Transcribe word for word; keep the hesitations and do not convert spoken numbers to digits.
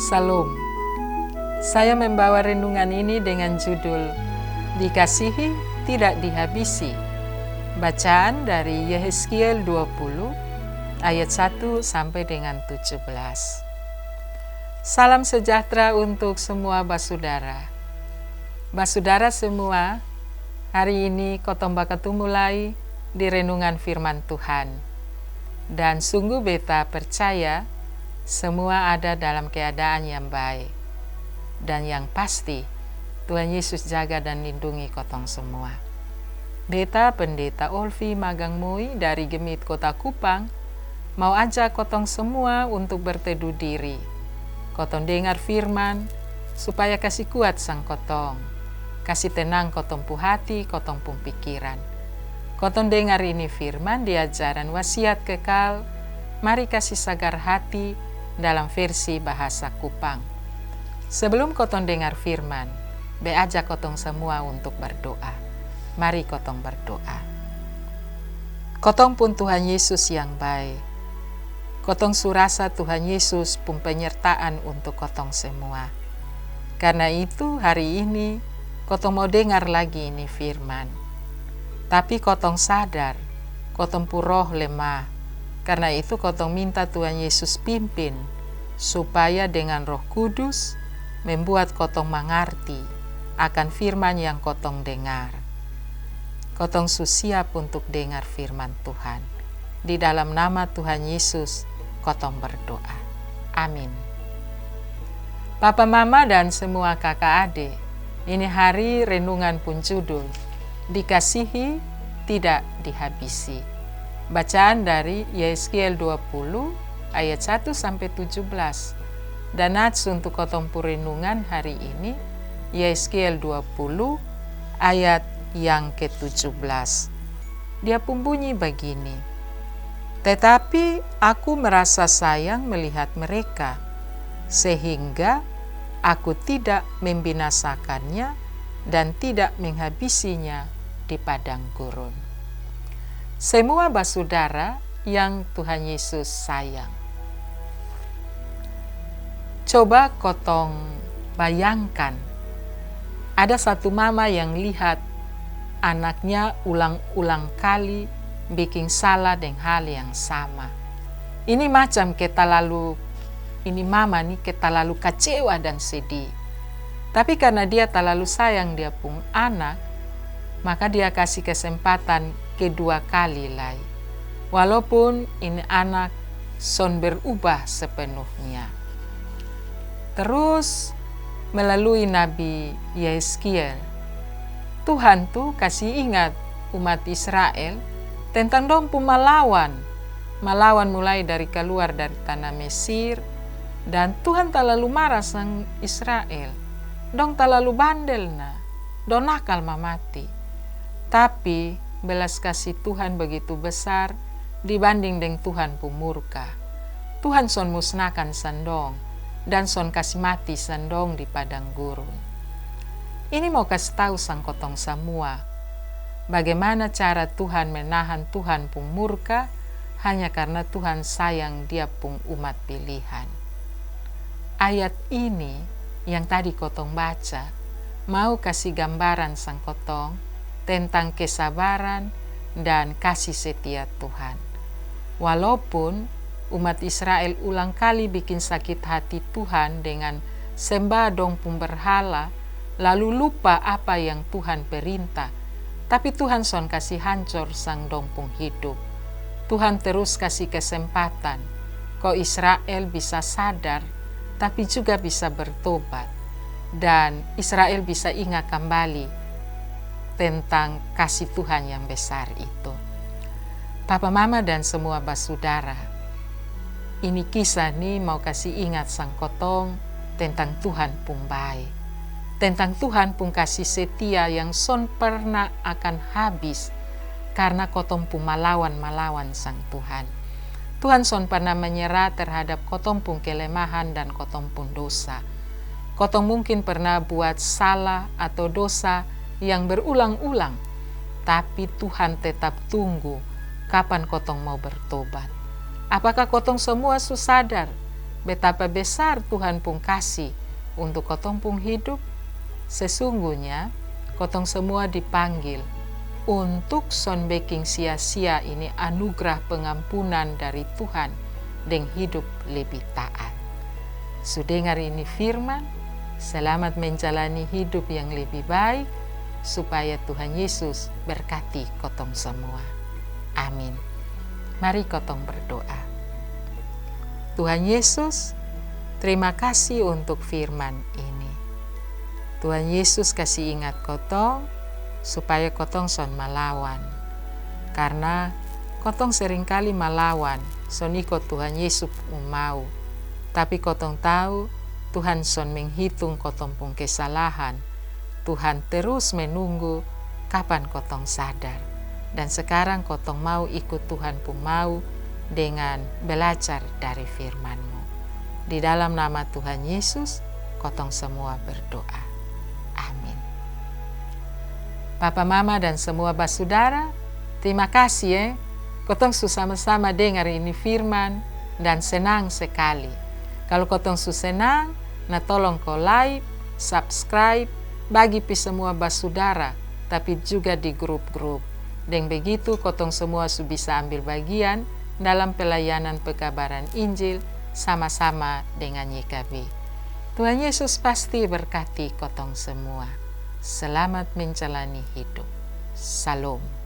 Salam. Saya membawa renungan ini dengan judul Dikasihi Tidak Dihabisi. Bacaan dari Yehezkiel dua puluh ayat satu sampai dengan tujuh belas. Salam sejahtera untuk semua basudara. Basudara semua, hari ini kotong bakatumu lai di renungan firman Tuhan. Dan sungguh beta percaya semua ada dalam keadaan yang baik. Dan yang pasti, Tuhan Yesus jaga dan lindungi kotong semua. Beta Pendeta Olfi Magang Moi dari Gemit Kota Kupang mau ajak kotong semua untuk berteduh diri. Kotong dengar firman supaya kasi kuat sang kotong, kasi tenang kotong pu hati, kotong pung pikiran. Kotong dengar ini firman di ajaran Wasiat Kekal, Mari Kasi Sagar Hati, dalam versi bahasa Kupang. Sebelum kotong dengar firman, be ajak kotong semua untuk berdoa. Mari kotong berdoa. Kotong pung Tuhan Yesus yang bae, kotong su rasa Tuhan Yesus pung penyertaan untuk kotong semua. Karna itu, hari ini kotong mau dengar lagi ini firman. Tapi kotong sadar, kotong pu roh lemah. Karna itu kotong minta Tuhan Yesus pimpin, supaya dengan Roh Kudus membuat kotong mangarti akan firman yang kotong dengar. Kotong su siap untuk dengar firman Tuhan. Di dalam nama Tuhan Yesus, kotong berdoa. Amin. Papa, mama, dan semua kaka ade, ini hari renungan pung judul Dikasihi Tidak Dihabisi. Bacaan dari Yehezkiel dua puluh ayat satu sampai tujuh belas. Dan nats untuk kotong pu renungan hari ini, Yehezkiel dua puluh ayat yang ketujuh belas. Dia pung bunyi bagini, Tetapi Aku merasa sayang melihat mereka, sehingga Aku tidak membinasakannya dan tidak menghabisinya di padang gurun. Semua basudara yang Tuhan Yesus sayang. Coba kotong bayangkan, ada satu mama yang lihat anaknya ulang-ulang kali biking salah deng hal yang sama. Ini macam ke talalu, ini mama ni ke talalu kacewa dan sedih. Tapi karna dia talalu sayang dia pung anak, maka dia kasi kesempatan kedua kali lai. Walaupun ini anak son berubah sepenuhnya. Terus, melalui Nabi Yehezkiel, Tuhan tu kasi ingat umat Israel tentang dong pung malawan, malawan mulai dari kaluar dari tana Mesir, dan Tuhan talalu mara sang Israel. Dong talalu bandel na, dong nakal mamati. Tapi belas kasi Tuhan begitu besar dibanding deng Tuhan pung murka. Tuhan son musnahkan sang dong dan son kasi mati sang dong di padang gurun. Ini mau kasi tau sang kotong samua, bagimana cara Tuhan menahan Tuhan pung murka hanya karna Tuhan sayang Dia pung umat pilihan. Ayat ini yang tadi kotong baca mau kasi gambaran sang kotong tentang kesabaran dan kasi setia Tuhan. Walaupun umat Israel ulang kali bikin sakit hati Tuhan dengan semba dong pung berhala, lalu lupa apa yang Tuhan perintah, tapi Tuhan son kasi hancor sang dong pung hidup. Tuhan terus kasi kesempatan ko Israel bisa sadar, tapi juga bisa bertobat. Dan Israel bisa inga kambali tentang kasi Tuhan yang besar itu. Papa, mama, dan semua basudara, ini kisah ni mau kasi ingat sang kotong tentang Tuhan pung bae, tentang Tuhan pung kasi setia yang son perna akan habis karna kotong pung malawan-malawan sang Tuhan. Tuhan son perna menyerah terhadap kotong pung kelemahan dan kotong pung dosa. Kotong mungkin perna buat salah atau dosa yang berulang-ulang, tapi Tuhan tetap tunggu kapan kotong mau bertobat. Apakah kotong semua su sadar betapa besar Tuhan pung kasih untuk kotong pung hidup? Sesungguhnya, kotong semua dipanggil untuk son bekin sia-sia ini anugerah pengampunan dari Tuhan deng hidup lebih taat. Su dengar ini firman, selamat menjalani hidup yang lebih baik, supaya Tuhan Yesus berkati kotong semua. Amin. Mari kotong berdoa. Tuhan Yesus, terima kasih untuk firman ini. Tuhan Yesus kasi ingat kotong supaya kotong son malawan. Karna kotong seringkali malawan, son iko Tuhan Yesus pung mau. Tapi kotong tau Tuhan son menghitung kotong pung kesalahan. Tuhan terus menunggu kapan kotong sadar. Dan sekarang kotong mau ikut Tuhan pung mau dengan belajar dari firman-Mu. Di dalam nama Tuhan Yesus, kotong semua berdoa. Amin. Papa, mama, dan semua basudara, terima kasih e. Kotong su sama-sama dengar ini firman dan senang sekali. Kalo kotong su senang, na tolong ko like, subscribe, bagi pi semua basudara, tapi juga di grup-grup. Deng begitu kotong semua su bisa ambil bagian dalam pelayanan pekabaran Injil sama-sama dengan Y K B. Tuhan Yesus pasti berkati kotong semua. Selamat menjalani hidup. Salom.